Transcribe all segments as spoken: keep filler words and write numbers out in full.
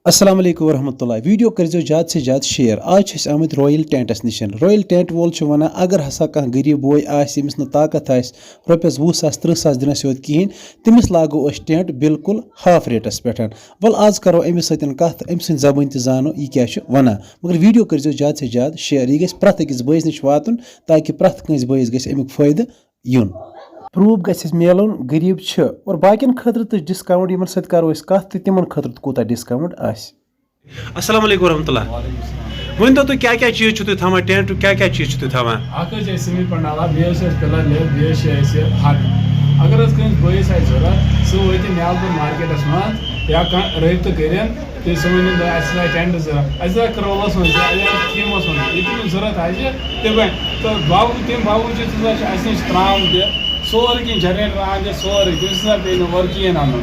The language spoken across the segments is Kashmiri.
السلام علیکم ورحمۃ اللہ۔ ویڈیو کٔرزیو زیادٕ سے زیادٕ شیئر۔ آز چھِ أسۍ آمٕتۍ رویل ٹینٹس نِش۔ رویل ٹینٹ وول چھُ وَنان، اگر ہسا کانٛہہ غریٖب بوے آسہِ، ییٚمِس نہٕ طاقت آسہِ رۄپیَس وُہ ساس، تٕرٛہ ساس دِنَس یوت کِہیٖنۍ، تٔمِس لاگو أسۍ ٹینٹ بالکل ہاف ریٹَس پٮ۪ٹھ۔ وَلہٕ آز کَرو أمِس سۭتۍ کَتھ، أمۍ سٕنٛدِ زبٲنۍ تہِ زانو یہِ کیٛاہ چھُ وَنان۔ مگر ویڈیو کٔرزیو زیادٕ سے زیادٕ شیئر، یہِ گژھِ پرٛٮ۪تھ أکِس بٲیِس نِش واتُن، تاکہِ پرٛٮ۪تھ کٲنٛسہِ بٲیِس گژھِ اَمیُک فٲیدٕ یُن۔ پروٗف گژھِ اَسہِ میلُن، غریٖب چھِ اور باقین خٲطرٕ تہِ ڈسکاؤنٹ، یِمن سۭتۍ کرو أسۍ کتھ تہٕ تِمن خٲطرٕ تہِ کوٗتاہ ڈسکاؤنٹ آسہِ۔ السلام علیکم ورحمۃ اللہ۔ ؤنۍ تو تُہۍ کیٛاہ کیٛاہ چیٖز چھِو تُہۍ تھاوان، ٹینٹ کیٛاہ کیٛاہ چیٖز چھِو تُہۍ تھاوان؟ اکھ حظ چھِ اَسہِ سیمنٹ پنڈالا، بیٚیہِ حظ چھِ اَسہِ پِلر لیب، بیٚیہِ حظ چھِ اَسہِ ہٹ۔ اگر حظ کٲنٛسہِ بٲیِس آسہِ ضروٗرت، سُہ وٲتِن نیالپور مارکیٹس منٛز یا کانٛہہ رٲبطہٕ کٔرِن، تہٕ سُہ ؤنِن، "اَسہِ چھِ ٹینٹ ضروٗرت، اَسہِ چھِ کرولس منٛز، یا تھیٖمس منٛز، یہِ تہِ ضروٗرت آسہِ، تہِ بنہِ۔" تہٕ باوجوٗد، تَمہِ باوجوٗد ہسا چھِ اَسہِ نِش ترٛام تہِ، سورُے کینٛہہ جنریٹر آن تہِ، سورُے، تٔمِس ہسا پیٚیہِ نہٕ اورٕ کِہیٖنۍ اَنُن۔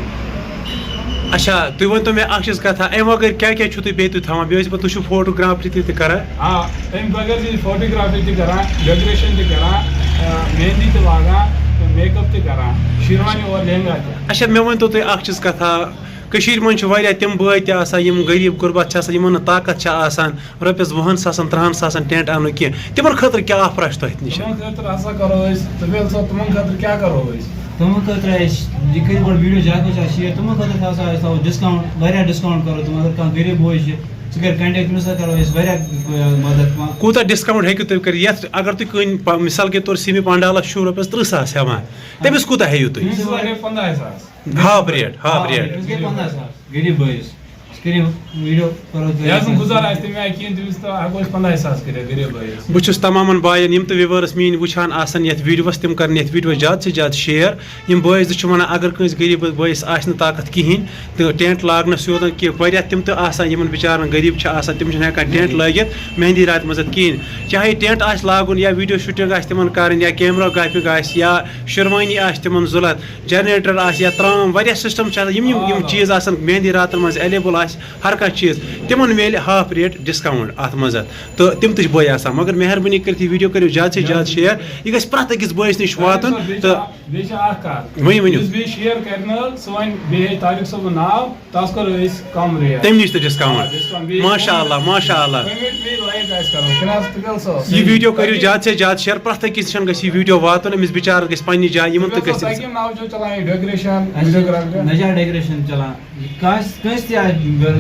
اچھا، تُہۍ ؤنۍ تو مےٚ اکھ چیٖز کتھا، اَمہِ وغٲر کیٛاہ کیٛاہ چھِو تُہۍ بیٚیہِ تہِ تھاوان؟ بیٚیہِ ٲسۍ پَتہٕ تُہۍ چھِو فوٹوگرافری تہِ، تہِ کران؟ آ، اَمہِ بغٲر چھِ أسۍ فوٹوگرافی تہِ کران، ڈیکوریشن تہِ کران، آ، مہندی تہِ لاگان تہٕ میک اپ تہِ کران، شیروانی اور لہنگا تہِ۔ اچھا، مےٚ ؤنۍ تو تُہۍ اکھ چیٖز کتھا، کٔشیٖرِ منٛز چھِ واریاہ تِم بٲے تہِ آسان، یِم غریٖب غُربت چھِ آسان، یِمن نہٕ طاقت چھِ آسان رۄپیَس وُہَن ساسَن، تٕرٛہَن ساسَن ٹینٹ اَننُک کینٛہہ۔ تِمن خٲطرٕ کیٛاہ آفرا چھِ تۄہہِ نِش؟ تِمن خٲطرٕ ہسا کرو أسۍ، طفیل صٲب، تِمن خٲطرٕ کیٛاہ کرو أسۍ؟ تِمن خٲطرٕ أسۍ، یہِ کٔرِو گۄڈٕ ویڈیو زیادٕ پٮ۪ٹھ شیئر، تِمن خٲطرٕ ہسا أسۍ تھاوو ڈسکاؤنٹ، واریاہ ڈسکاؤنٹ کرو تِمن، اگر کانٛہہ غریٖب بوے چھِ، سُہ کرِ کنٹیکٹ، تٔمِس ہسا کرو أسۍ واریاہ، آ، مدد۔ کوٗتاہ ڈسکاؤنٹ ہیٚکِو تُہۍ کٔرِتھ؟ یَتھ اگر تُہۍ کُنہِ پا-، مثال کے طور سِمہِ پنڈالس چھُو رۄپیَس تٕرٛہ ساس ہٮ۪وان، تٔمِس کوٗتاہ ہیٚیِو تُہۍ؟ تٔمِس ہسا گٔے پنٛداہ ساس۔ Half rate, half rate. أمِس گٔے پنٛداہ ساس، غریٖب بٲیِس۔ أسۍ کٔرِو ویڈیو، کرو تۄہہِ یَس نہٕ گُزار آسہِ تٔمۍ آیہِ کِہیٖنۍ، تٔمِس تہٕ ہٮ۪کو أسۍ پنٛداہ ساس کٔرِتھ غریٖب بٲیِس۔ بہٕ چھُس تمامَن بایَن، یِم تہِ ویورس میٛٲنۍ وٕچھان آسَن یَتھ ویڈیوَس، تِم کَرَن یَتھ ویڈیوَس زیادٕ سے زیادٕ شیئر۔ یِم بٲیِس زٕ چھِ وَنان، اگر کٲنٛسہِ غریٖبَس بٲیِس آسہِ نہٕ طاقت کِہیٖنۍ تہٕ ٹینٹ لاگنَس یوت نہٕ کینٛہہ، واریاہ تِم تہِ آسان، یِمَن بِچارَن غریٖب چھِ آسان، تِم چھِنہٕ ہٮ۪کان ٹینٹ لٲگِتھ مہندی راتہِ منٛز کِہیٖنۍ۔ چاہے ٹینٹ آسہِ لاگُن یا ویڈیو شوٗٹِنٛگ آسہِ تِمَن کَرٕنۍ یا کیمراگرافی آسہِ یا شیروانی آسہِ تِمَن ضوٚرَتھ، جنریٹر آسہِ یا ترام، واریاہ سسٹم چھِ آسان، یِم یِم یِم چیٖز آسان مہندی راتن منٛز اویلیبل آسہِ، ہر کانٛہہ چیٖز، تِمن میلہِ ہاف ریٹ ڈسکاؤنٹ اتھ منٛز۔ تہٕ تِم تہِ چھِ بٲے آسان، مگر مہربٲنی کٔرِتھ یہِ ویڈیو کٔرِو زیادٕ سے زیادٕ شیئر، یہِ گژھِ پرٛٮ۪تھ أکِس بٲیِس نِش واتُن۔ تہٕ بیٚیہِ چھِ اکھ کتھ، ؤنِو، ؤنِو۔ یُس بیٚیہِ شیئر کرِ نہٕ، سُہ وَنہِ بیٚیہِ ہے طارق صٲبُن ناو، تَس کَرو أسۍ کَم ریٹ۔ تَمہِ نِش تہِ ڈسکاؤنٹ۔ آ، ڈسکاؤنٹ۔ بیٚیہِ ماشاء اللہ، ماشاء اللہ۔ پیمنٹ بیٚیہِ لایِک آسہِ کَرُن۔ فِلحال تُفیل صٲب۔ یہِ ویڈیو کٔرِو زیادٕ سے زیادٕ شیئر، پرٛٮ۪تھ أکِس نِش گژھِ یہِ ویڈیو واتُن، أمِس بِچارَس گژھِ پننہِ جایہِ، یِمن تہِ تُفیل صٲب، گژھِ۔ تۄہہِ کَمہِ ناوٕ چھُو چَلان یہِ ڈیکوریشن، اَسہِ چھِ ویڈیوگرافی؟ نجار ڈیکوریشن چَلان۔ کانٛہہ، کٲنٛسہِ تہِ آسہِ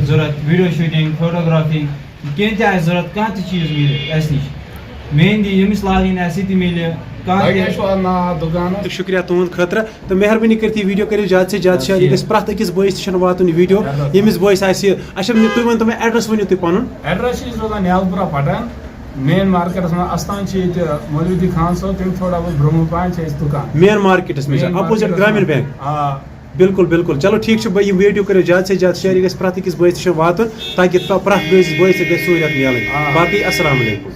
ضوٚرَتھ، ویڈیو شوٗٹِنٛگ، فوٹوگرافی، کینٛہہ تہِ آسہِ ضوٚرَتھ، کانٛہہ تہِ چیٖز میلہِ اَسہِ نِش۔ مہندی ییٚمِس لاگٕنۍ آسہِ، سُہ تہِ میلہِ۔ کانٛہہ تۄہہِ تہِ کیٛاہ چھُو اَتھ ناو اَتھ دُکانَس؟ تہٕ شُکریہ تُہُنٛد خٲطرٕ۔ تہٕ مہربٲنی کٔرِتھ یہِ ویڈیو کٔرِو زیادٕ سے زیادٕ شیئر۔ یہِ گژھِ پرٛٮ۪تھ أکِس بٲیِس تہِ چھُنہٕ واتُن یہِ ویڈیو، ییٚمِس بٲیِس آسہِ۔ اچھا، مےٚ، تُہۍ ؤنۍ تو مےٚ، ایڈریس ؤنِو تُہۍ پَنُن۔ ایڈریس چھِ أسۍ روزان نیالپورہ پٹن، مین مارکیٹس منٛز۔ اَستان چھِ ییٚتہِ مولوی خان صٲب، تَمہِ تھوڑا بہت برٛونٛہہ پَہَن چھِ اَسہِ دُکان۔ مین مارکیٹس منٛز چھِ، مین اپوزٹ مارکیٹس گرامین منٛز۔ بینک۔ آ۔ بِلکُل، بِلکُل۔ چلو، ٹھیٖک چھُ، بہٕ، یہِ ویڈیو کٔرِو زیادٕ سے زیادٕ شیئر، یہِ گژھِ پرٛٮ۪تھ أکِس بٲیِس تہِ چھُنہٕ واتُن، تاکہِ پرٛٮ۪تھ بٲیِس، بٲیِس تہِ گژھِ سہوٗلیت میلٕنۍ۔ آ۔ باقٕے السلام علیکم۔